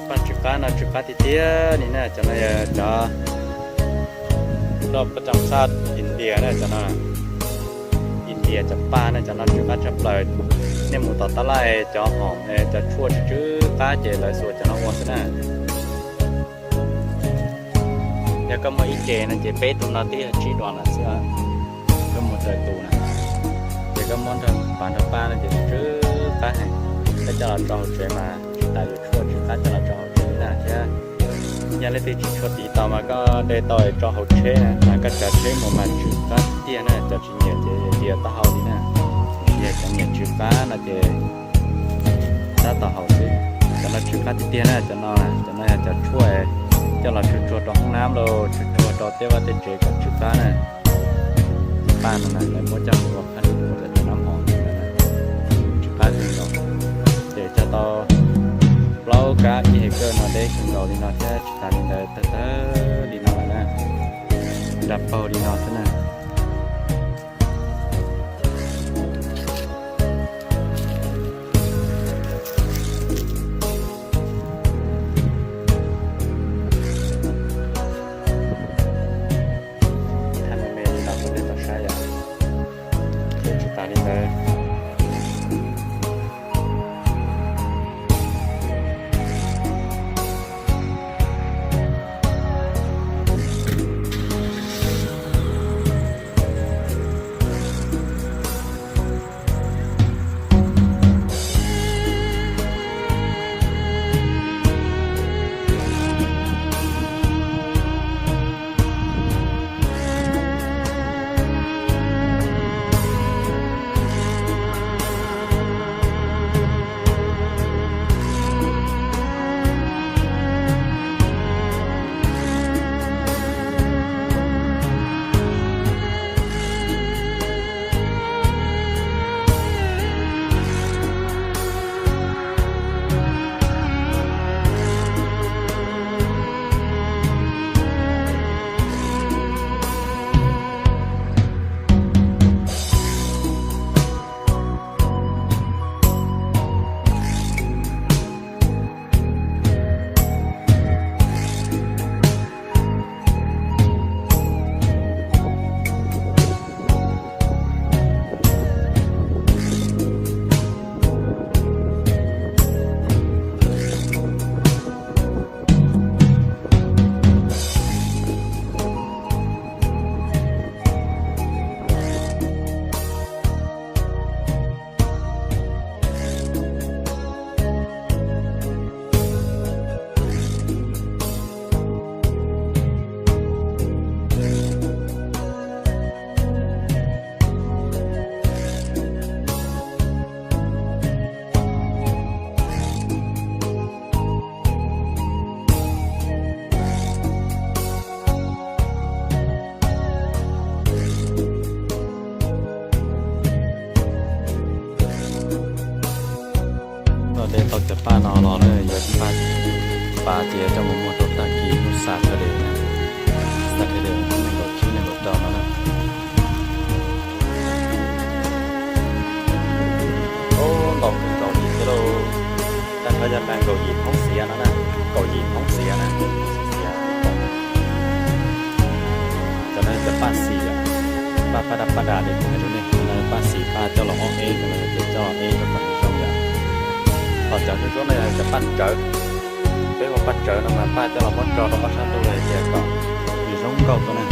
Paj tsw qab no tsw qab tiag tiag li na, cov no yog cov loj paj tsam xaj India na, cov no India cov paj na, cov no tsw qab tshaj plaws. Nej mus tom tab laj cov hom cov tshuaj tsw tsw qab ces lawv xuas cov no ua xwb na. Yog koj muaj ib ce no ces peb tus no twb yog tsib duas lawm xwb. Koj muaj raws tus na, ces koj muab nrog pav nrog paj no ces tsw qab heev. Koj coj los rau hauv tsev mas tsis tas yuav tshuaj tsw qab coj los rau hauv tsev li na thiab. Yog leej twg tsis tshua tiv tau mas koj de tau tso hauv tsheb na, mas koj tsav tsheb mus mas tsw qab tiag na, cov tsis nyiam ces dias taub hau li na. Yog cov nyiam tsw qab no ces tab tom haum xwb. Cov no tsw qab tiag tiag na, cov no, cov no yog cov tshuaj coj los tsuag tsuag rau hoob nab los tsuag tsuag rau tej vaj tej tsev kom tsw qab na. Paj no na lawv muab coj mus ua phaj ntub ua cov nab hmo tsw qab kawg nkaus. Ces coj tau plaub kab ib hais kawj no deb kawg nkaus li no thiab tsis tas li ntawd tawg tawg li no lawm na. Nra paug li no xwb na. Thaij me me li no rau nej tau saib yom. Ces tsis tas li ntawd. Los de tau cov paj no los na, yuav paj, paj ces coj mus muag rau tag kis hnub Saturday na, Saturday nees nkaum tsib nees nkaum rau no na. Ntau kawg nkaus li thiab lauj. Tag nrho yog nees nkaum yim phoob xiav no na, kaum yim phoob xiav na. Cov no cov paj xim yom, paj paj daj paj daj li kuv hais rau nej, cov no paj xim, paj coj los ob eb, cov no ces coj los eb rau kom nws zoo yom. Ho cov zoo zoo no yog cov paj tsawv. Peb ua paj tsawv no mas paj coj los muab tso rau ob sab ntug los tias kom nws zoo nkauj tuaj na.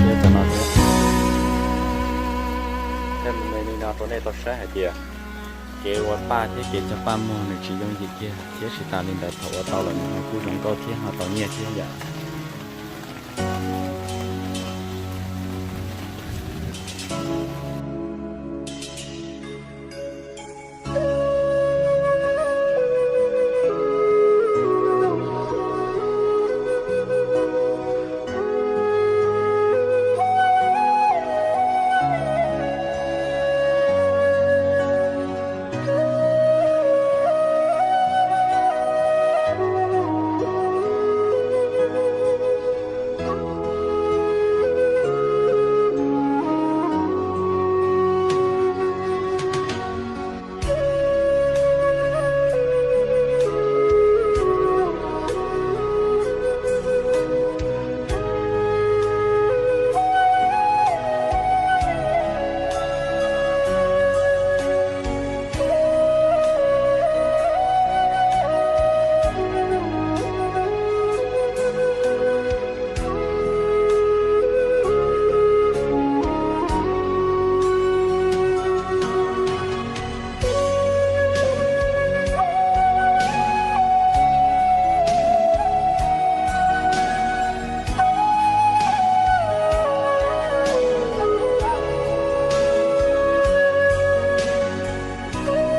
Thiab cov no thiab. Thiab me me li no rau nej tau saib hais tias kev ua paj thiab kev cog paj muag nws tsis yooj yim kiag, thiab tsis tas li ntawd thaum ua tau lawm nws ho kuj zoo nkauj thiab ho tau nyiaj thiab yom.